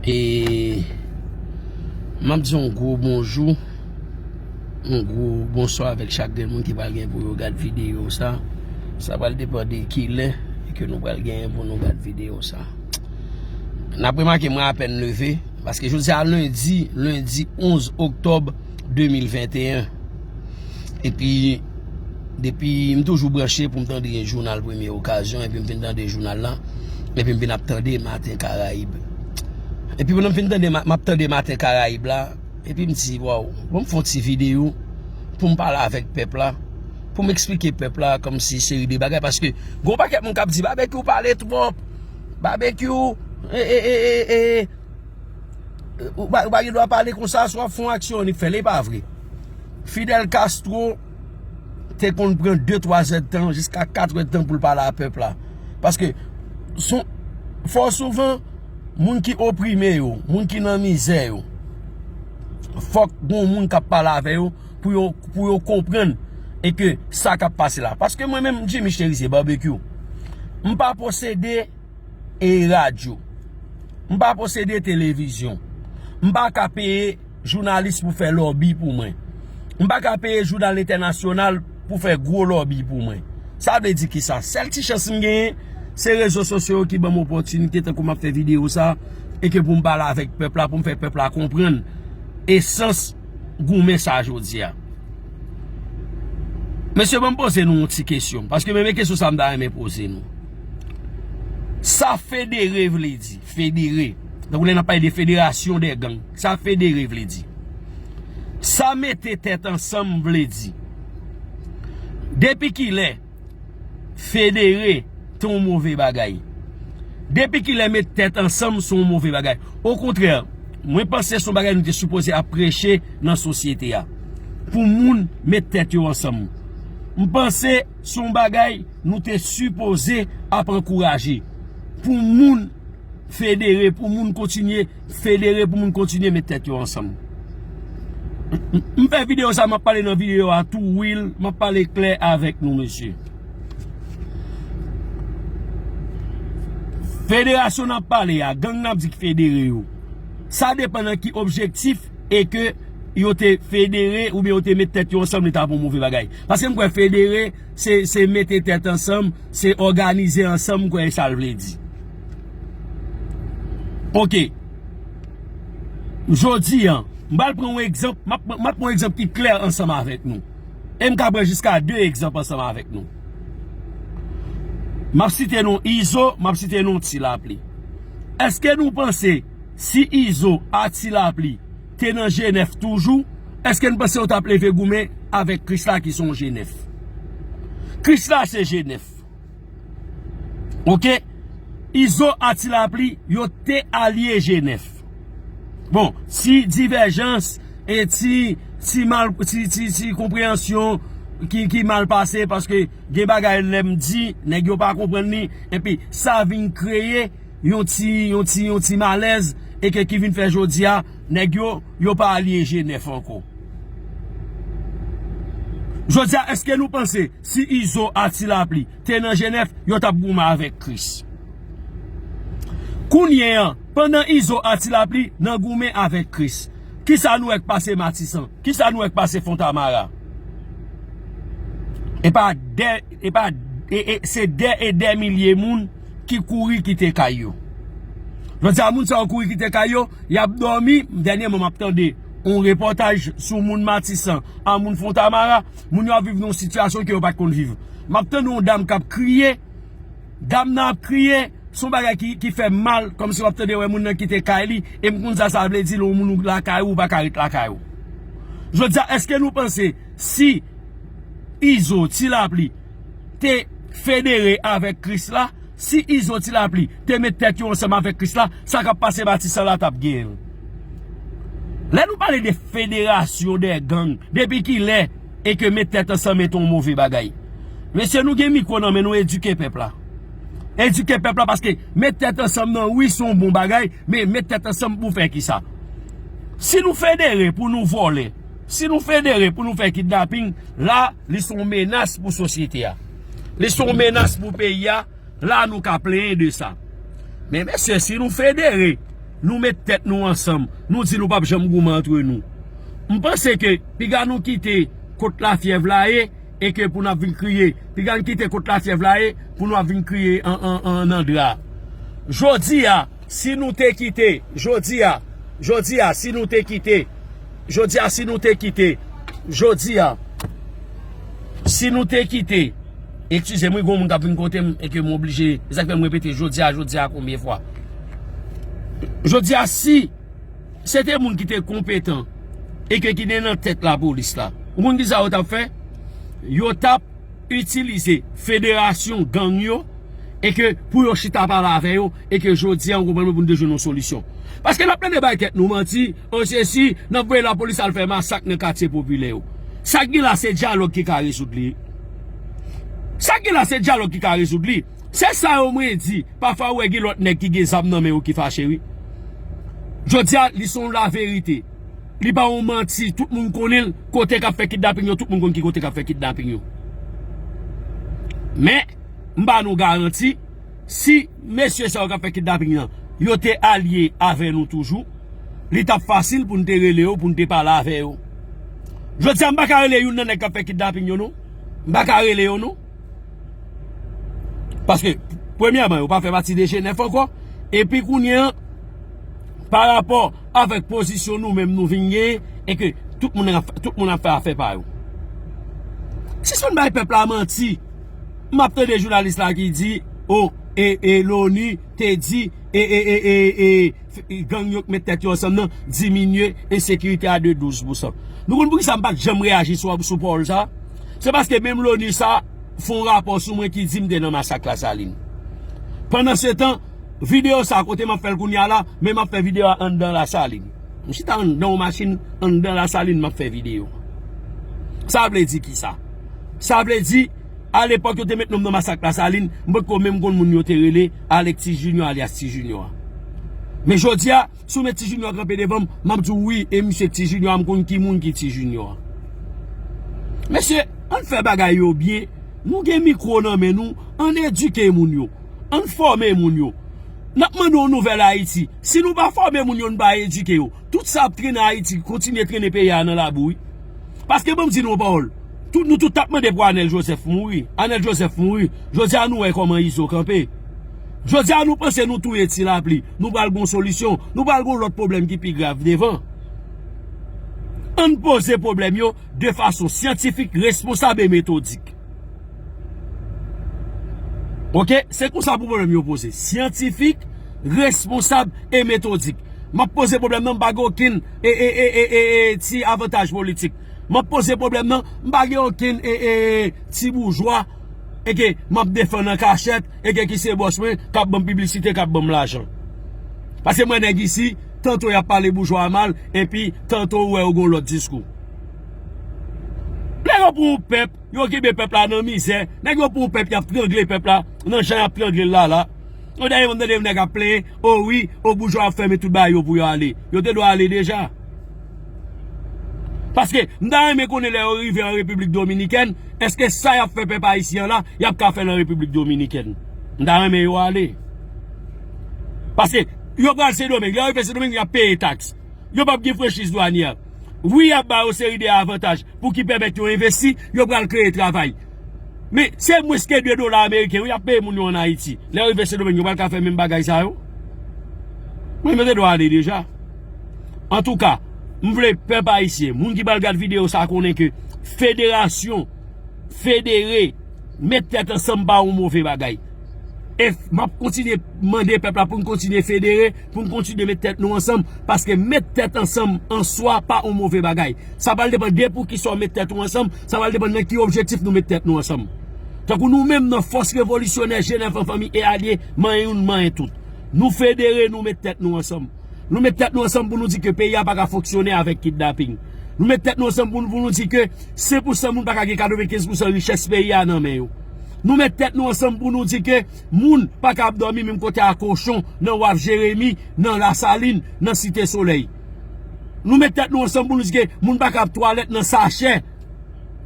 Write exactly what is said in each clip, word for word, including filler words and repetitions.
E m ap di yon gwo bonjou, yon gwo bonswa avèk chak grenn moun ki pral gen pou yo gad videyo sa. Sa pral depann de kilè ke nou pral gen pou nou gad videyo sa. N ap remake mwen apèn leve, paske jodi a lendi, lendi onz oktòb de mil venteyen. Epi, depi m toujou branche pou m tande jounal Premye Okazyon, epi m vin tande jounal la, epi m vin ap tande Maten Karayib. Epi pandan m fin tande, ma- m ap tande Maten Karayib la, epi m di, waw, bon, m fè yon ti videyo pou m pale avèk pèp la, pou m eksplike pèp la kòmsi seri de bagay, paske gon pakèt moun k ap di, Babekyou pale twòp, Babekyou, e, e, e, e, e, ou pa, ou pa gen dwa pale konsa, si w ap fè yon aksyon, annik fè l, e pa vre. Fidel Castro te konn pran de, twa zè tan, jiska kat è tan pou l pale a pèp la. Paske, son, fò souvan, moun ki oprime yo, moun ki nan mizè yo, fòk gon moun k ap pale avè yo pou yo, pou yo konprann e ke sa k ap pase la. Paske mwen menm, Jimmy Cherizier Barbecue, m pa posede e radyo. M pa posede televizyon. M pa ka peye jounalis pou fè lòbi pou mwen. M pa ka peye jounal entènasyonal pou fè gwo lòbi pou mwen. Sa vle di kisa? Sèl ti chans m genyen, se rezo sosyo yo ki ban m opòtinite, tankou m ap fè videyo sa, e ke pou m pale avèk pèp la, pou m fè pèp la konprann esans goumen sa jodi a. Mesye, ban m poze nou yon ti kesyon, paske menm e kesyon sa m ta renmen poze nou. Sa federe vle di, federe. Donk, lè n ap pale de federasyon dè gang, sa federe vle di. Sa mete tèt ansanm vle di. Depi kilè federe te yon move bagay? Depi kilè met tèt ansanm se yon move bagay? Okontrè, mwen panse se yon bagay nou te sipoze ap preche nan sosyete a. Pou moun met tèt yo ansanm. M panse se yon bagay nou te sipoze ap ankouraje. Pou moun federe, pou moun kontinye federe, pou moun kontinye met tèt yo ansanm. M, m, m fè videyo sa, m ap pale nan videyo a tou, wi, m ap pale klè avèk nou, mesye. Federasyon n ap pale a, gang n ap di k federe yo. Sa depann nan ki objektif e ke yo te federe oubyen yo te met tèt yo ansanm, li ta pou move bagay. Paske m kwè federe, se, se mete tèt ansanm, se òganize ansanm, m kwè e sa l vle di. Oke. Jodi a, m pral pran yon egzanp, m ap, m ap pran yon egzanp ki klè ansanm avèk nou. E m ka pran jiska de egzanp ansanm avèk nou. M ap site non Izo, m ap site non Ti Lapli. Èske nou panse si Izo a Ti Lapli te nan G nèf toujou, èske n panse yo t ap leve goumen avèk Krisla ki se yon G nèf? Krisla se G nèf. Oke? Izo a Ti Lapli, yo te alye G nèf. Bon, ti divèjans e ti, ti mal, ti, ti, ti konpreyansyon ki, ki mal pase, paske gen bagay lè m di, nèg yo pa konprann li, epi sa vin kreye yon ti, yon ti, yon ti malèz, e ke ki vin fè jodi a, nèg yo, yo pa alye G nèf ankò. Jodi a, èske nou panse si Izo a Ti Lapli te nan G nèf, yo t ap goumen avèk Kris? Kounye a, pandan Izo a Ti Lapli nan goumen avèk Kris, kisa nou wè k pase Matisan? Kisa nou wè k pase Fontamara? E pa dè, e pa, e, e, se dè e dè milye moun ki kouri kite kay yo. Jodi a, moun sa yo kouri kite kay yo, y ap dòmi. Dènyèman, m ap tande yon repòtaj sou moun Matisan a moun Fontamara. Moun yo ap viv nan yon sitiyasyon ke yo pa t konn viv. M ap tande yon dam k ap kriye. Dam nan ap kriye, se yon bagay ki, ki fè m mal, kòmsi w ap tande wè moun nan kite kay li, e m konn sa sa vle di lè yon moun ou lakay ou, ou pa ka ret lakay ou. Jodi a, èske nou panse si Izo, Ti Lapli, te federe avèk Kris la, si Izo, Ti Lapli, te met tèt yo ansanm avèk Kris la, sa k ap pase Matisan la t ap genyen l? Lè nou pale de federasyon dè gang, depi kilè e ke met tèt ansanm e te yon move bagay? Mesye, nou gen mikwo nan men nou, edike pèp la. Edike pèp la, paske met tèt ansanm nan, wi, se yon bon bagay, men met tèt ansanm pou fè kisa? Si nou federe pou nou vòlè, si nou federe pou nou fè kidnaping, la, li se yon menas pou sosyete a. Li se yon menas pou peyi a, la nou ka plenyen de sa. Men mesye, si nou federe Nou met tèt nou ansanm, nou di nou p ap janm goumen antre nou. M panse ke piga nou kite kot lafyèv la ye, e ke pou n ap vin kriye, piga n kite kot lafyèv la ye, pou nou ap vin kriye an, an, an, nan dra. Jodi a, si nou te kite, jodi a, jodi a, si nou te kite, jodi a, si nou te kite, jodi a, si nou te kite, eskize m, wi, gon moun k ap vin kote m, e ke m oblije, e sa k fè m repete, jodi a, jodi a, konbyen fwa? Jodi a, si se te moun ki te konpetan e ke ki te nan tèt lapolis la, ou konn ki sa yo t ap fè? Yo t ap itilize federasyon gang yo e ke pou yo chita pale avè yo e ke jodi a, ou konprann mwen, pou n te jwenn yon solisyon. Paske n ap plede bay tèt nou manti, o sesi, n ap voye lapolis al fè masak nan katye popilè yo. Sa k gen la se dyalòg ki ka rezoud li. Sa k gen la se dyalòg ki ka rezoud li. Se sa yo mwen di, pafwa ou wè gen lòt nèg ki gen zam nan men yo ki fache wi. Jodi a, li se yon laverite. Li pa yon manti, tout moun konnen l, kote k ap fè kidnaping yo, tout moun konn ki kote k ap fè kidnaping yo. Men, m ba nou garanti, si mesye sa yo k ap fè kidnaping nan, yo te alye avè nou toujou, li t ap fasil pou n te rele yo, pou n te pale avè yo. Jodi a, m pa ka rele youn nan nèg k ap fè kidnaping yo, non. M pa ka rele yo, non. Paske, premyèman, yo pa fè pati de G nèf ankò. Epi kounye a, pa rapò avèk pozisyon nou menm nou vin genyen, e ke tout moun ap, tout moun ap fè afè pa yo. Sispann bay pèp la manti. M ap tande jounalis la ki di, o, e, e, Loni te di, e, e, e, e, e, gang yo k met tèt yo ansanm nan diminye ensekirite a de douz pousan. Nou konn poukisa m pa t janm reyaji sou, sou pawòl sa? Se paske menm Loni sa fè yon rapò sou mwen ki di m te nan masak Lasalin. Pandansetan, videyo sa kote m ap fè l kounye a la, men m ap fè videyo a anndan Lasalin. M chita anndan yon machin, anndan Lasalin, m ap fè videyo. Sa vle di kisa? Sa vle di, alepòk yo te met non m nan masak Lasalin, m potko menm konn moun yo te rele Alexis Junior alyas Ti Junior a. Men jodi a, si w met Ti Junior kanpe devan m, m ap di w wi, e misye Ti Junior a, m konn ki moun ki Ti Junior a. Mesye, ann fè bagay yo byen. Nou gen mikwo nan men nou, ann edike moun yo. Ann fòme moun yo. N ap mande yon nouvèl Ayiti. Si nou pa fòme moun yo, nou pa edike yo, tout sa ap trennen Ayiti, kontinye trennen peyi a nan labou, wi. Paske ban m di nou yon pawòl. Tout, nou tout t ap mande pou Anèl Joseph mouri. Anèl Joseph mouri. Jodi a nou wè kòman Izo kanpe. Jodi a nou panse nou touye Ti Lapli. Nou pral gon solisyon. Nou pral gon lòt pwoblèm ki pi grav devan. Ann poze pwoblèm yo de fason syantifik, responsab e metodik. Oke? Se konsa pou pwoblèm yo poze. Syantifik, responsab e metodik. M ap poze pwoblèm nan, m pa gen okenn e, e, e, e, e, e, ti avantaj politik. M ap poze pwoblèm nan, m pa gen okenn e, e, e, ti boujwa e ke m ap defann an kachèt e ke ki se bòs mwen, k ap ban m piblisite, k ap ban m lajan. Paske m wè nèg isi, tanto y ap pale boujwa a mal, epi tanto ou wè yo gen yon lòt diskou. Nèg yo pou yon pèp, yo kenbe pèp la nan mizè. Nèg yo pou yon pèp, y ap trangle pèp la nan jan y ap trangle l la la. Yon dènye moun tande yon nèg ap plenyen, o wi, o boujwa ap fèmen tout bagay yo pou yo ale. Yo te dwe ale deja. Paske m ta renmen konnen lè yo rive an Repiblik Dominikèn, èske sa y ap fè pèp ayisyen an la, y ap ka fè l an Repiblik Dominikèn? M ta renmen yo ale. Paske yo pral Sendomeng, lè yo rive Sendomeng, y ap peye taks. Yo p ap gen franchiz dwanyè. Wi, y ap ba yo seri de avantaj pou ki pèmèt yo envesti, yo pral kreye travay. Men, se mwens ke de dola ameriken, wi, y ap peye moun yo ann Ayiti. Lè yo rive Sendomeng, yo pral ka fè menm bagay sa yo? Mwen, mwen te dwe ale deja. Antouka, m vle pèp ayisyen, moun ki pral gad videyo sa konnen ke federasyon, federe, met tèt ansanm pa yon move bagay. E m ap kontinye mande pèp la pou n kontinye federe, pou n kontinye met tèt nou ansanm, paske met tèt ansanm an swa pa yon move bagay. Sa pral depann de pou kisa w met tèt ou ansanm, sa pral depann nan ki objektif nou met tèt nou ansanm. Tankou nou menm nan fòs revolisyonè G nèf an fanmi e alye, manyen youn, manyen tout. Nou federe, nou met tèt nou ansanm. Nou met tèt nou ansanm pou nou di ke peyi a pa ka fonksyone avèk kidnaping. Nou met tèt nou ansanm pou nou, pou nou di ke sen pou san moun pa ka gen katrevenkenz pou san richès peyi a nan men yo. Nou met tèt nou ansanm pou nou di ke moun pa ka ap dòmi menm kote a kochon nan Waf Jeremi, nan Lasalin, nan Site Solèy. Nou met tèt nou ansanm pou nou di ke moun pa ka ap twalèt nan sachè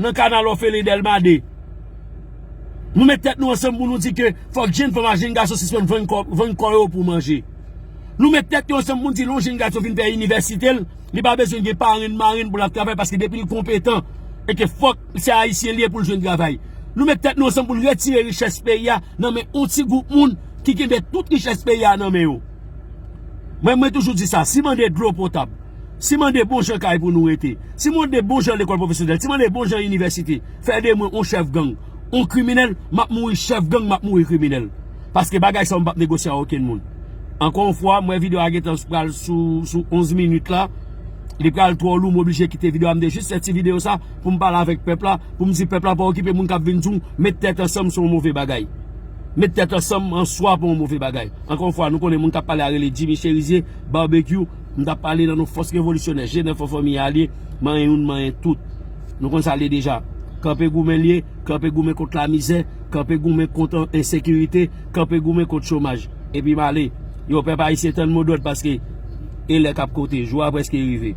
nan kanal òfelen Dèlma de. Nou met tèt nou ansanm pou nou di ke fòk jèn fanm ak jèn gason sispann vann kò, vann kò yo pou manje. Nou met tèt nou ansanm pou n di lè yon jenn gason fin fè inivèsite l, li pa bezwen gen parenn marenn pou l ap travay paske depi l konpetan e ke fòk se ayisyen li ye pou l jwenn travay. Nou met tèt nou ansanm pou n retire richès peyi a nan men yon ti gwoup moun ki kenbe tout richès peyi a nan men yo. Mwen, mwen toujou di sa, si mande dlo potab, si mande bon jan kay pou nou rete, si mande bon jan lekòl pwofesyonèl, si mande bon jan inivèsite, fè de mwen yon chèf gang, yon kriminèl, m ap mouri chèf gang, m ap mouri kriminèl. Paske bagay sa yo m p ap negosye ak okenn moun. Ankò yon fwa, m wè videyo a gentan pral sou, sou onz minit la. Li pral twò lou, m oblije kite videyo a. M te jis fè ti videyo sa pou m pale avèk pèp la, pou m di pèp la pa okipe moun k ap vin di w, met tèt ansanm se yon move bagay. Met tèt ansanm an swa pa yon move bagay. Ankò yon fwa, nou konnen moun k ap pale a rele Jimmy Cherizier, Barbecue, m t ap pale nan non fòs revolisyonè, G nèf an fanmi alye, manyen youn, manyen tout. Nou konn sa l ye deja. Kanpe goumen l ye, kanpe goumen kont lamizè, kanpe goumen kont ensekirite, kanpe goumen kont chomaj. Epi m ale. Yo, pèp ayisyen, tann modòd paske e lè k ap konte, jou a prèske rive.